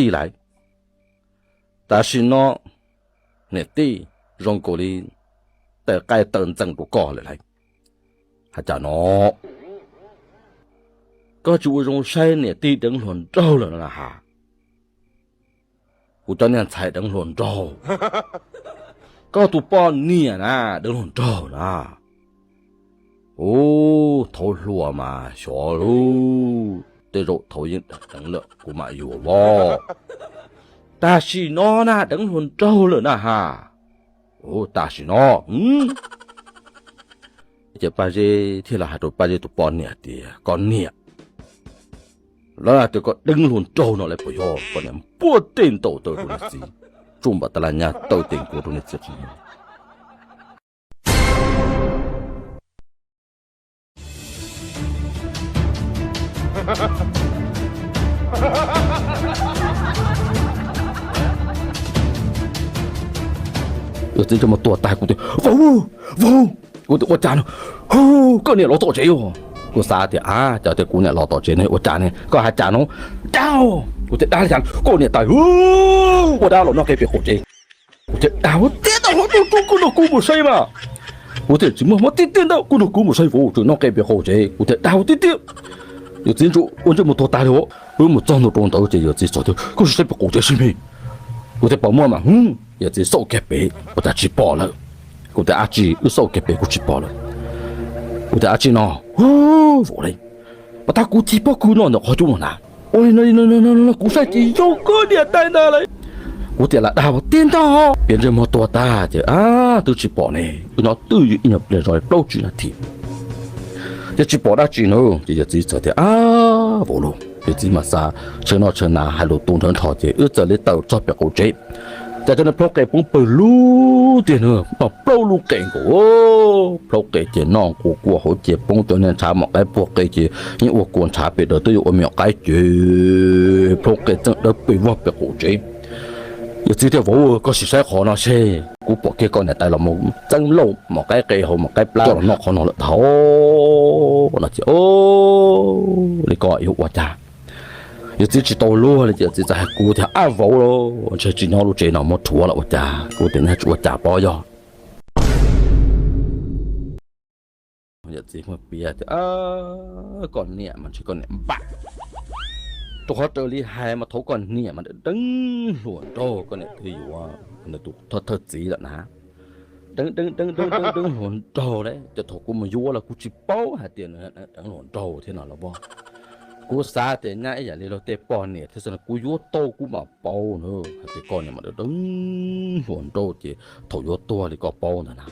tij lawm. Tam sim no niam tij zoo nkaus li tawm qaij tawm ntxees rau koj lawm lauj. Hais cas no, koj tsis ua zoo saib niam tij deev hluas nraug lawm na has? Kuv cov niag ntxhais deev hluas nraug, koj tus poj niam na deev hluas nraug na. Ub, thaum hluas mas xyov lauj, tej zaum thaum yeej deev lawm kuv mam yuav os. Tam sim no na deev hluas nraug lawm na has. Ub, tam sim no. Ces Paj Zeb thiaj los hais rau Paj Zeb tus poj niam tias, koj niam, lawv hais tias koj deev hluas nraug no lawm puas yog? Koj niam npuaj tej ntaus taw rau niag txiv, tsuj npam tas laj nyaj taw tes nkuav rau niag txiv qhov muag. Yawm txiv ntsej muag tuag tag, kuv tias, vauv, vauv, kuv tias ua cas no, hu, koj niam los tom tsev os. Kuv xav tias, a, cas tias kuv niam los tom tsev ne, ua cas ne, koj hais cas no, dag, kuv tias dag li cas, koj niam tawm hu, ua dab los noj qe pem qaum tsev. Kuv tias dag ua tiag tau, hu, koj nrog kuv mus saib mas. Kuv tias tsis muaj mob tiag tiag ntawd, koj nrog kuv mus saib vauv tseem noj qe pem qaum tsev. Kuv tias dag ua tiag tiag. Yawm txiv ntsuj ua ntsej muag tuag tag li os. Wb mus txog ntua rau ntawd ces yawm txiv txawm tias, koj sim saib pem qaum tsev seb me. Kuv tias puas muaj mas, hu, yawm txiv xauj kiag pem, ua cas tsis pom lawm. Kuv tias dab tsi, wb xauj kiag pem kuj tsis pom lawm. Kuv tias dab tsi no, hu, vauv li, mas tag kuv cig pob kws no ntawm qhov cub no na. Ua li no, kuv saib tsis zoo koj niam tais ntag lauj. Kuv tias lam dag ua tiag ntag, piav ntsej muag tuag tag ces, a, twb tsis pom ne. Wb nyob twj ywm ib nyuag pliag zog plaub tsib nas this ces tsis pom dab tsi na. Ces yawm txiv txawm tias, a, vauv lauj, yawm txiv mas xav tshaw noj tshaw hnav hais lus tu nrhawv nrho ces wb txawm li tawm txog pem qaum tsev. Cas cov niag plhaub qe poob pawg lug tiag na, noj plaub lub qe nkaus. Plhaub qe ces noj nqus kua hauv ces poob, cov niag ntshav mos qaib puag qe ces yeej ua kua ntshav pem daws twb yuav ua me nyuam qaib ces plhaub qe txeej dawb pes vog pem qaum tsev. Yawm txiv tias vauv, koj sim saib qhov no seb, kuv pom kiag koj niam tais los mus txeeb lauj mos qaib qe hauv mos qaib plab coj los noj qhov no lawm ntag no ces, o, li ko yuav ua cas. Yawm txiv tsis tau luag li ces yawm txiv txawm hais kuv tias, ab vauv lauj, ntshe tsis nyob lub tsev no muab rhuav lawm ua cas. Kuv tias nyaj tsis ua cas pob yog. Yawm txiv muab piav tias, koj niam mas ntshe koj niam npam, rau qhov raws li hais mas thaum koj niam mas deev hluas nraug koj niam twb yuav nws tus thawj txiv lawm na. Deev deev deev deev deev hluas nraug lawm ces thaum kuv mus yuav los kuv tsis paub hais tias nws deev hluas nraug thiab no los as. Kuv xav tias nyaj ib yam li luag tej poj niam thiab xwb no, kuv yuav tau kuv mam paub na. Hais tias koj niam mas deev hluas nraug ces thaum yuav tuag li koj paub ntag na.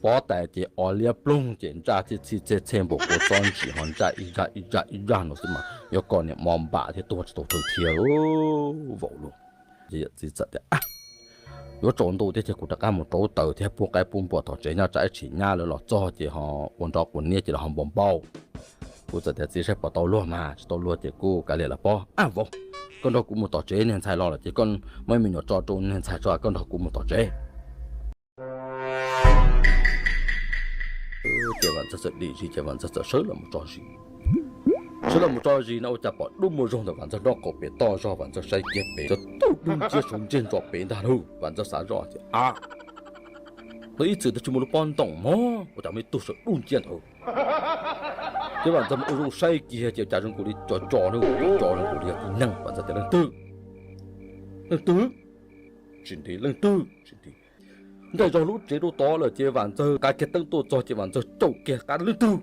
Pob tais ces o liab ploog ces ntsaj txhij txhij txhej txhej npaum kuv txob ntsim ho ntsaj ib zaj ib zaj ib zaj no xwb mas yog koj niam mos npam thiab tuag tsis tau thawj thiab vauv lauj. Ces yawm txiv txawm tias, yuav tsaus ntuj thiab ces kuv rov qab mus rauv taws thiab pub qaib pub npua tom tsev nyob tsam ib tsam nyab lawv los txog ces ho ua nrov quav niab ces lawv ho npau npau. Kuv txawm tias txiv saib puas tau luag mas, tsis tau luag ces kuj kav liam los pob. Ab vauv, koj nrog kuv mus tom tsev, niag ntxhais los lawm ces koj muab me nyuam tso rau niag ntxhais tso, koj nrog kuv mus tom tsev. Ces Vam Ntxawg txawm dim zis ces Vam Ntxawg txawm sawv los mus tso zis. Sawv los mus tso zis no ua cas pom dub muaj zog ntawm Vam Ntxawg nraub qaum pem toj zog, Vam Ntxawg saib kiag pem txawm tug dub nciab sawv ntseg ntso pem ntag lauj. Vam Ntxawg xav zoj tias, a, no ib txwm twb tsis muaj lub pob ntoos mog, ua cas muaj ib tug sawv dub nciab ntawd. Ces Vam Ntxawg mus ua zoo saib kiag ces cas zoo nkaus li co co na, co co zoo nkaus li yog tus neeg. Vam Ntxawg tias, leej twg? Leej twg? Tsis nti, leej twg? Tsis nti. Nqes zog lub tsev rau tod lawm ces Vam Ntxawg kav kiag teeb tuaj txog ces Vam Ntxawg caum kiag qab, leej twg?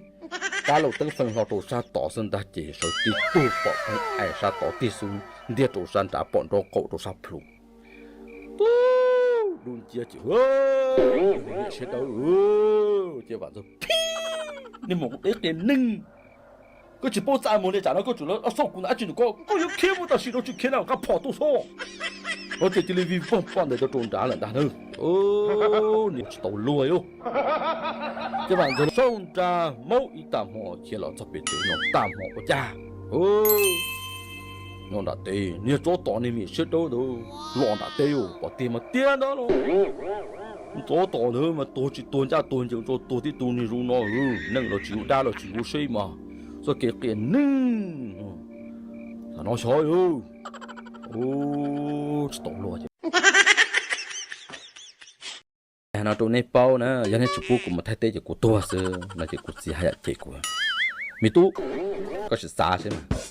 Qab lauj teeb feej hlo rau sab tod xwb ntag ces sawv tib tug pom pheej aim sab tod tig xub ntiag rau sab nrad pom nraub qaum rau sab plhu. Tub dub nciab ces, niam siab dawb. Ces Vam Ntxawg, phib, niag maum deb qias neeg, koj tsis paub txaj muag li tsam no koj tseem los xauj kuv ntawm dab tsi ntawm ko, koj yuav khiav mus tam sim no tsis khiav na nqa phom tuaj xwb. Ces cia li vij vog poj ntais rau nrad lawm ntag na. Niam tsis tau luag li. Ces Vam Ntxawg xauj nra maub ib tag hmo khiav los txog pem tsev no tag hmo ua cas, nyob nram teb niag tsov tom niag me siab dawb ntawd los nram teb, pom tiag mas tiag ntag lauj. Tsov tom ntawd mas tuag tsis tuag ncaj tuag ncees tso, tuag tib tug niag zoo no, neeg los tsis yuav dab los tsis yuav seb mas, txoj kev qias neeg. Tam no xyov, Ub, tsis tau luag ces, hais no rau nej paub na, yog nej tsis pub kuv mus Thaib teb ces kuv tuag xwb no ces kuv txiv haj yam cem kuv. Me tub, koj sim xav seb mas,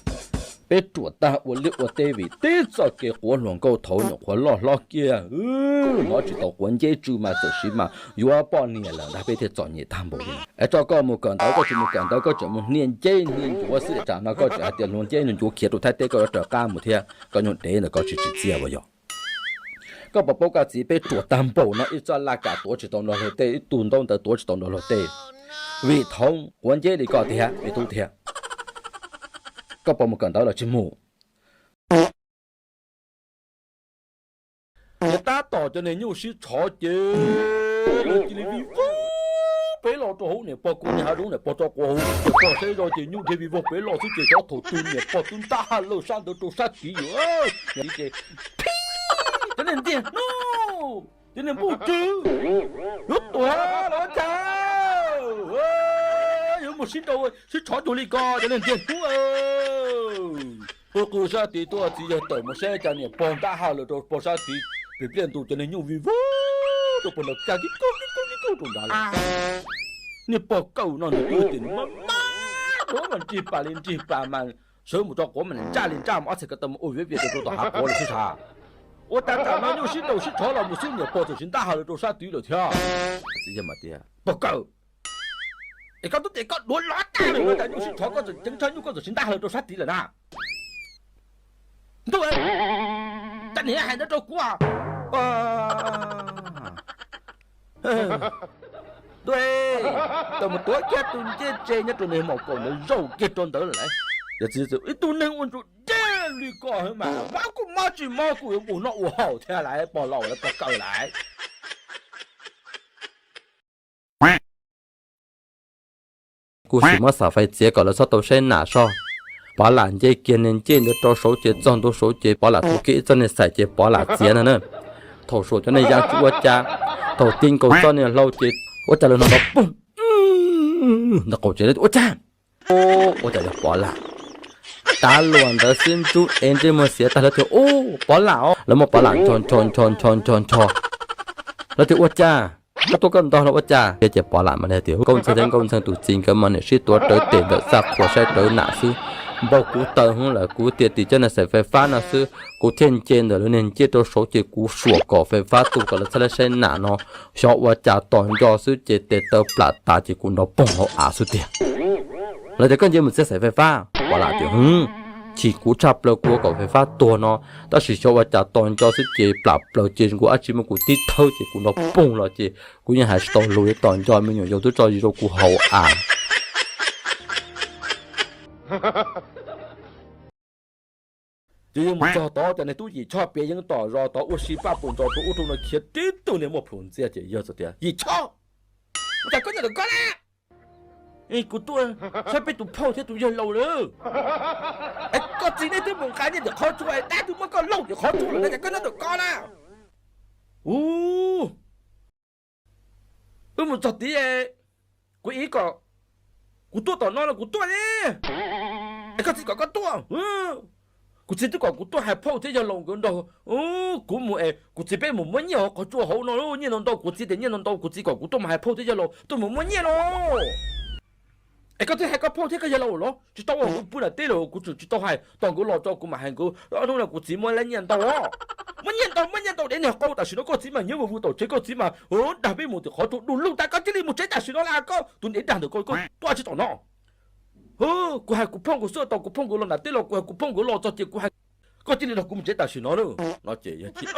peb ruam tag ua liaj ua teb vim teb txoj kev quav hluas nkauj thaud nyuam qhuav loj hlob kiag, hnov tsis tau quav nceb tsw mas txawm siv mas yuav poj niam lawm ntag, peb thiaj txom nyem tag npaum li. Es tso koj mus kawm ntawv, koj tsis mus kawm ntawv koj tseem mus hnia nceb hnia ncuav xwb, tsam no koj tseem hais tias hluas nceb hluas ncuav khiav rau Thaib teb koj yuav raws qab mus thiab, koj nyuag dev ntawm koj tsis tsim txiaj ua yog. Koj puas paub koj txiv peb ruam tag npaum no ib txoj laj kam tuav tsis tau nrog luag tej, ib tug ntaub ntawv tuav tsis tau nrog luag tej, vim thaud quav nceb li koj tiag me tub tiag. Koj puas mus kawm ntawv los tsis mus? Ces tab tom cov niag nyuj sib tshov ces lawv cia li vij voog pem los rau hauv niam pog kuv niag hav zoov, niam pog tso quav hauv, niam pog saib zoj ces nyuj dhia vij voog pem los xwb ces xyov thaum twg niam pog twb ntab haj lawj sab ntawd rau sab tid yom. Ces cov niag ntiag hnub, cov niag npuj tswv, yuav tuag los ua cas, yuav mus sib nraus sib tshov cuag li ko cov niag ntiag hnub. Qw qw sab tid tuaj, txiv yawg tawm mus saib cas niam pog ntab haj lawj rau pog sab tid, pem pliaj ntu cov niag nyuj vij voog rau pog nraud kaj kib kaug kib kaug kib kaug rau nrad lawm. Niag pog kawg no nws twb tias nws maj maj quav mas nrig pas li nrig pas mas sawv mus tso quav mas ntsaj li ntsaj mas ob txhais ko taw mas ua viav vias rau rau tom hav quav lawm xwb sas. Ua cas tam no nyuj sib nraus sib tshov los mus xwb niam pog txawm tsis ntab haj lawj rau sab tid lawm thiab. Txiv yawg mas tias pog kawg, es koj twb tias koj duav lov tag li no cas nyuj sib tshov koj txawm ceev tshaj nyuj koj txawm tsis ntab haj lawj rau sab tid lawm na. Ntuj, cas niam hais ntawd rau kuv. Ntuj, tawm mus tuav kiag tus ncej tse nyob rau niag maum kaum ntawd zaum kiag rau ntawd lawm. Yog txiv ib tug neeg ua ntsuag dej li ko mas mob kuj mob tsis mob kuj yuav mus noj ua haus thiab lawm, pog laus lawm pog kawg lawm. Kuj sim muab xam fais txiav kom lawv txhob tau saib nam soj. Pov lam nce kiag niag ncej ntawd rau saud ces txog ntua saud ces Pov lam tus kiag ib txoj niag xaim ces Pov lam txiav ntag na. Thaum suam cov niag ya tsis ua cas, thaum ti nkaus txoj niag hlau ces ua cas lawv hnov nrov poog ntawm qaum tsev, ua cas, ua cas yog Pov lam. Tav luam ntawd xwb ntsub ev ntsej muag xiav tag lawv tias ub Pov lam os, lawv muab Pov lam ncho ncho ncho ncho ncho ncho. Lawv tias ua cas, koj tuaj koj ntog los ua cas? Ces Pov lam mas tias Nkauj Ntxhee thiab Nkauj Ntxhee tus txiv nkawd mas niam sib tuav rawv tes ntawm txaj qhua saib rawv nam xwb. Npaum kuv taw hwv lawm kuv tias tim cov niag xaim fais fab no xwb kuv thiaj nce ntawm lawv niag ncej rau saud ces kuv suam kom fais fab tu kom lawv txhob saib nam no. Xyov ua cas tos nco xwb ces tes taw plam tas ces kuv nrov poog hauv av xwb tiag. Lawv tias koj nce mus txiav xaim fais fab, Pov lam tias hwv, chim kuv tshaj plaws kuv ua kom fais fab tuag no, tab sis xyov ua cas tos nco xwb ces plam plaws ces nkaus dab tsi muab kuv tib thawb ces kuv nrov poog los ces kuv yeej hais tsis tau lus li, tos nco me nyuam yaus twb tso zis rau kuv hauv av. Ces yawg mus txog tod ces niag tub Yim Choj piav yeeb tom zos tod ua si paj pus ntxos rau ub rau no khiav tib tug niag muaj plhus ntxiag ces yawg txawm tias Yim Choj, ua cas koj nyob ntawm koj na? Kuv tuaj saib peb tus phauj thiab tus yawg laus lawm. Es koj txiv neb twb mus nqa nyiaj tim qhov tsua es dab twb muab koj laug tim qhov tsua lawm no cas koj nyob ntawm koj na? Ub, wb mus txog tid, kuv ib kom kuv tuaj tom no los kuv tuaj ne. Es koj txiv kom koj tuaj. Kuv txiv twb kom kuv tuaj hais phauj thiab yawg laus nkawd nrog kuv mus es kuv txiv peb mus muab nyiaj hauv qhov tsua hauv no, nyiaj ntau ntau, kuv txiv tias nyiaj ntau ntau, kuv txiv kom kuv tuaj mus hais phauj thiab yawg laus tuaj mus muab nyiaj no. Es koj twb hais koj phauj thiab koj yawg laus los tsis tau ua kuv pw nram teb los kuv tseem tsis tau hais, tos nkawd los tso kuv mam hais nkawd. Ob hnub no kuv txiv muab lab nyiaj ntau os. Muab nyiaj ntau, muab nyiaj ntau dev niag qau tam sim no koj txiv mas nyiav vus vus tom tsev, koj txiv mas dag peb mus tim qhov tsua du lug tag, koj cia li mus tsev tam sim no las, koj tus dev dag ntawm koj, koj tuaj tsis tom no. Kuv hais kuv phauj nkawd xwb, tos kuv phauj nkawd los nram teb los kuv hais kuv phauj nkawd los txog ces kuv hais, koj cia li nrog kuv mus tsev tam sim no na. No ces yawg tias